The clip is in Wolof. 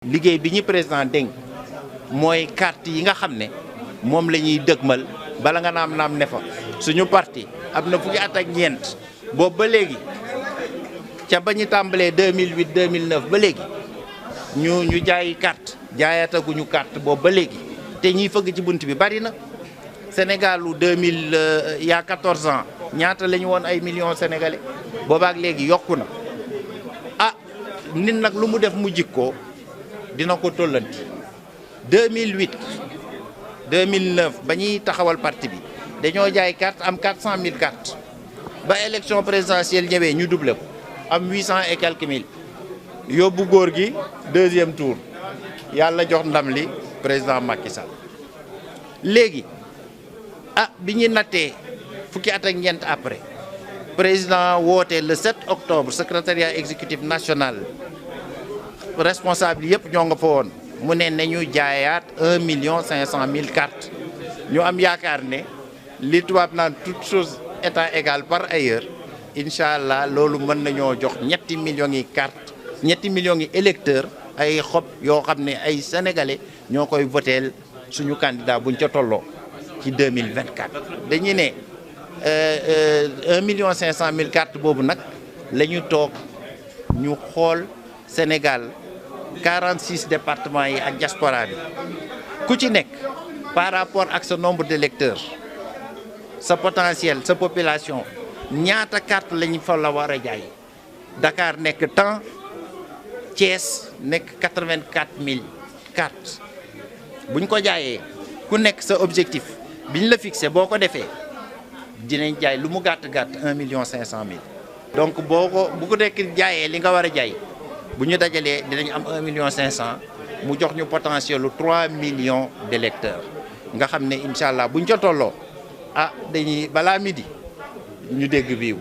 liggéey bi ñu président dénk mooy carte yi nga xam ne moom la ñuy dëgmal bala nga naam ne fa suñu parti am na fukki at ak ñeent boobu ba léegi ca ba ñu tàmbalee 2008 2009 ba léegi ñu jaayi carte jaayataguñu carte boobu ba léegi te ñiy fëgg ci bunt bi bari na Sénégalu 2000 il y a 14 ans ñaata la ñu woon ay millions sénégalais boobaak léegi yokku na ah nit nag lu mu def mu jikkoo dina ko tollanti 2008 2009 ba ñuy taxawal parti bi dañoo jaay carte am 400 000 cartes ba élection présidentielle ñëwee ñu doublé ko am 800 et quelques mille yóbbu góor gi deuxième tour yàlla jox ndam li président Macky Sall léegi ah bi ñu nattee fukki at ak ñeent après président woote le 7 octobre secrétariat exécutif national responsable yëpp ñoo nga fa woon mu ne nañu jaayaat 1,5 million cartes ñu am yaakaar ne li tubaab naan toute chose étant égale par ailleurs incha allah loolu mën nañoo jox ñetti millions yi cartes ñetti millions yi électeurs ay xob yoo xam ne ay sénégalais ñoo koy voteel suñu candidat buñ ca tolloo ci 2024. dañu ne 1,5 million cartes boobu nag la ñu toog ñu xool Sénégal 46 départements yi ak diaspora bi ku ci nekk par rapport ak sa nombre d'électeurs sa potentiel sa population ñaata carte lañu fa la war a jaay Dakar nekk tant Thiès nekk 84 000 cartes buñ ko jaayee ku nekk sa objectif biñ la fixé boo ko defee dinañ jaay lu mu gàtt 1,5 million. donc bu ko nekk jaayee li nga war a jaay bu ñu dajalee dinañ am 1,5 million mu jox ñu potentiel lu 3 millions d'électeurs nga xam ne incha allah buñ ca tolloo ah dañuy balaa midi ñu dégg biiw